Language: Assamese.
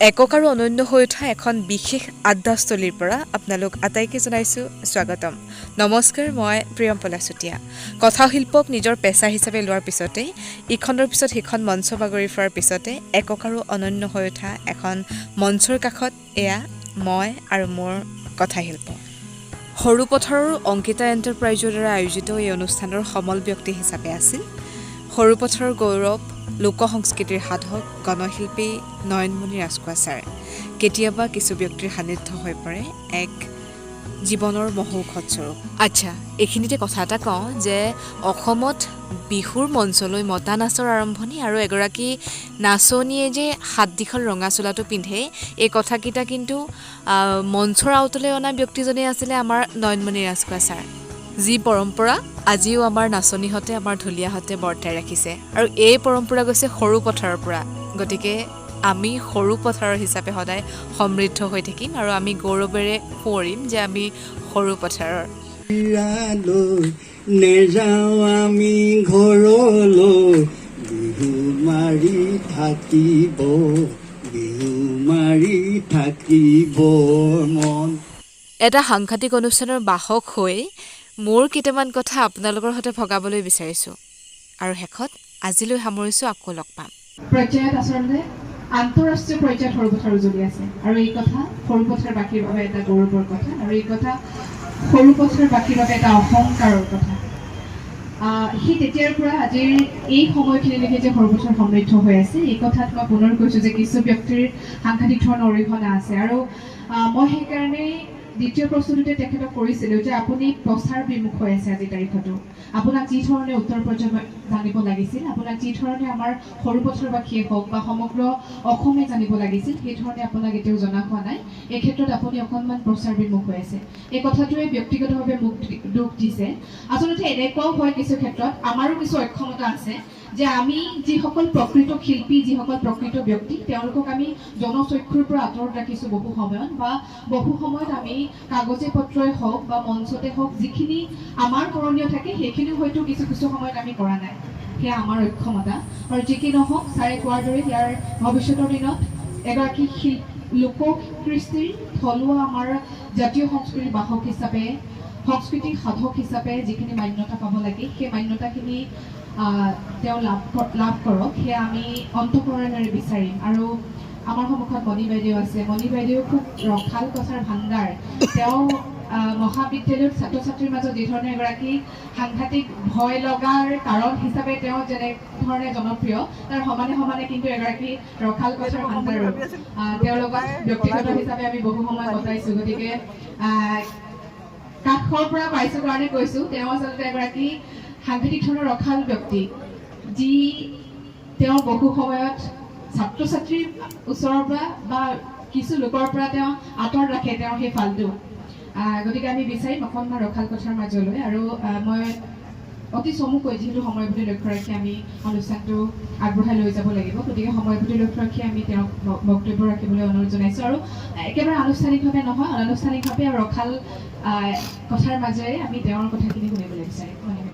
একক আৰু অনন্য হৈ উঠা এখন বিশেষ আড্ডাস্থলীৰ পৰা আপোনালোক আটাইকে জনাইছোঁ স্বাগতম। নমস্কাৰ, মই প্ৰিয়ম্পলা চুতীয়া। কথাশিল্পক নিজৰ পেচা হিচাপে লোৱাৰ পিছতে ইখনৰ পিছত সিখন মঞ্চ বাগৰি ফুৰাৰ পিছতে একক আৰু অনন্য হৈ উঠা এখন মঞ্চৰ কাষত এয়া মই আৰু মোৰ কথাশিল্প। সৰুপথাৰৰ অংকিতা এণ্টাৰপ্ৰাইজৰ দ্বাৰা আয়োজিত এই অনুষ্ঠানৰ সমল ব্যক্তি হিচাপে আছিল সৰুপথাৰৰ গৌৰৱ, লোক সংস্কৃতিৰ সাধক, গণশিল্পী নয়নমণি ৰাজখোৱা ছাৰ। কেতিয়াবা কিছু ব্যক্তিৰ সান্নিধ্য হৈ পৰে এক জীৱনৰ মহৌষধ স্বৰূপ। আচ্ছা, এইখিনিতে কথা এটা কওঁ যে অসমত বিহুৰ মঞ্চলৈ মতা নাচৰ আৰম্ভণি আৰু এগৰাকী নাচনীয়ে যে হাত দীঘল ৰঙা চোলাটো পিন্ধে, এই কথাকেইটা কিন্তু মঞ্চৰ আওতলৈ অনা ব্যক্তিজনেই আছিলে আমাৰ নয়নমণি ৰাজখোৱা ছাৰ। যি পৰম্পৰা আজিও আমাৰ নাচনীহঁতে, আমাৰ ঢুলীয়াহঁতে বৰ্তাই ৰাখিছে আৰু এই পৰম্পৰা গৈছে সৰু পথাৰৰ পৰা। গতিকে আমি সৰু পথাৰৰ হিচাপে সদায় সমৃদ্ধ হৈ থাকিম আৰু আমি গৌৰৱেৰে সোঁৱৰিম যে আমি সৰু পথাৰৰ। লৈ নেযাওঁ আমি ঘৰলৈ, বিহু মাৰি থাকিব, বিহু মাৰি থাকিব মন। এটা সাংঘাতিক অনুষ্ঠানৰ বাহক হৈ মোৰ কেইটামান কথা আপোনালোকৰ সৈতে ভগাবলৈ বিচাৰিছোঁ আৰু শেষত আজিলৈ সামৰিছোঁ। আকৌ লগ পাম। পৰ্যায়ত, আচলতে আন্তঃৰাষ্ট্ৰীয় পৰ্যায়ত সৰুপথাৰ উজলি আছে আৰু এই কথা সৰুপথাৰবাসীৰ বাবে এটা গৌৰৱৰ কথা আৰু এই কথা সৰুপথাৰবাসীৰ বাবে এটা অহংকাৰৰ কথা। সেই তেতিয়াৰ পৰা আজিৰ এই সময়খিনিলৈকে যে সৰুপথাৰ সমৃদ্ধ হৈ আছে, এই কথাত মই পুনৰ কৈছোঁ যে কিছু ব্যক্তিৰ সাংঘাতিক ধৰণৰ অৰিহণা আছে। আৰু মই সেইকাৰণেই দ্বিতীয় প্ৰশ্নটোতে তেখেতক কৰিছিলোঁ যে আপুনি প্ৰচাৰ বিমুখ হৈ আছে আজিৰ তাৰিখতো। আপোনাক যি ধৰণে উত্তৰ প্ৰজন্মই জানিব লাগিছিল, আপোনাক যি ধৰণে আমাৰ সৰুপথাৰবাসীয়ে হওক বা সমগ্ৰ অসমে জানিব লাগিছিল, সেই ধৰণে আপোনাক এতিয়াও জনা হোৱা নাই। এই ক্ষেত্ৰত আপুনি অকণমান প্ৰচাৰ বিমুখ হৈ আছে। এই কথাটোৱে ব্যক্তিগতভাৱে মোক দুখ দিছে। আচলতে এনেকুৱাও হয়, কিছু ক্ষেত্ৰত আমাৰো কিছু অক্ষমতা আছে যে আমি যিসকল প্ৰকৃত শিল্পী, যিসকল প্ৰকৃত ব্যক্তি, তেওঁলোকক আমি জনচক্ষুৰ পৰা আঁতৰত ৰাখিছোঁ বহু সময়ত বা বহু সময়ত আমি কাগজে পত্ৰই হওক বা মঞ্চতে হওক, যিখিনি আমাৰ কৰণীয় থাকে, সেইখিনিও হয়তো কিছু কিছু সময়ত আমি কৰা নাই। সেয়া আমাৰ অক্ষমতা। আৰু যি কি নহওক, ছাৰে কোৱাৰ দৰে ইয়াৰ ভৱিষ্যতৰ দিনত এগৰাকী লোক কৃষ্টিৰ থলুৱা আমাৰ জাতীয় সংস্কৃতিৰ বাহক হিচাপে, সংস্কৃতিৰ সাধক হিচাপে যিখিনি মান্যতা পাব লাগে, সেই মান্যতাখিনি তেওঁ লাভ কৰক, সেয়া আমি অন্তঃকৰণেৰে বিচাৰিম। আৰু আমাৰ সন্মুখত মণি বাইদেউ আছে। মণি বাইদেউ খুব ৰসাল কথাৰ ভাণ্ডাৰ। তেওঁ মহাবিদ্যালয়ত ছাত্ৰ ছাত্ৰীৰ মাজত যি ধৰণে এগৰাকী সাংঘাতিক ভয় লগাৰ কাৰণ হিচাপে তেওঁ যেনেধৰণে জনপ্ৰিয়, তাৰ সমানে সমানে কিন্তু এগৰাকী ৰসাল কথাৰ ভাণ্ডাৰো। তেওঁৰ লগত ব্যক্তিগত হিচাপে আমি বহু সময় কটাইছোঁ, গতিকে কাষৰ পৰা পাইছোঁ কাৰণে কৈছোঁ। তেওঁ আচলতে এগৰাকী সাংঘাতিক ধৰণৰ ৰসাল ব্যক্তি, যি তেওঁ বহু সময়ত ছাত্ৰ ছাত্ৰীৰ ওচৰৰ পৰা বা কিছু লোকৰ পৰা তেওঁ আঁতৰত ৰাখে তেওঁৰ সেই ফালটো। গতিকে আমি বিচাৰিম অকণমান ৰসাল কথাৰ মাজলৈ। আৰু মই অতি চমুকৈ, যিহেতু সময়ৰ প্ৰতি লক্ষ্য ৰাখি আমি অনুষ্ঠানটো আগবঢ়াই লৈ যাব লাগিব, গতিকে সময়ৰ প্ৰতি লক্ষ্য ৰাখি আমি তেওঁক বক্তব্য ৰাখিবলৈ অনুৰোধ জনাইছোঁ। আৰু একেবাৰে আনুষ্ঠানিকভাৱে নহয়, অনানুষ্ঠানিকভাৱে আৰু ৰসাল কথাৰ মাজেৰে আমি তেওঁৰ কথাখিনি শুনিবলৈ বিচাৰিম। ধন্যবাদ।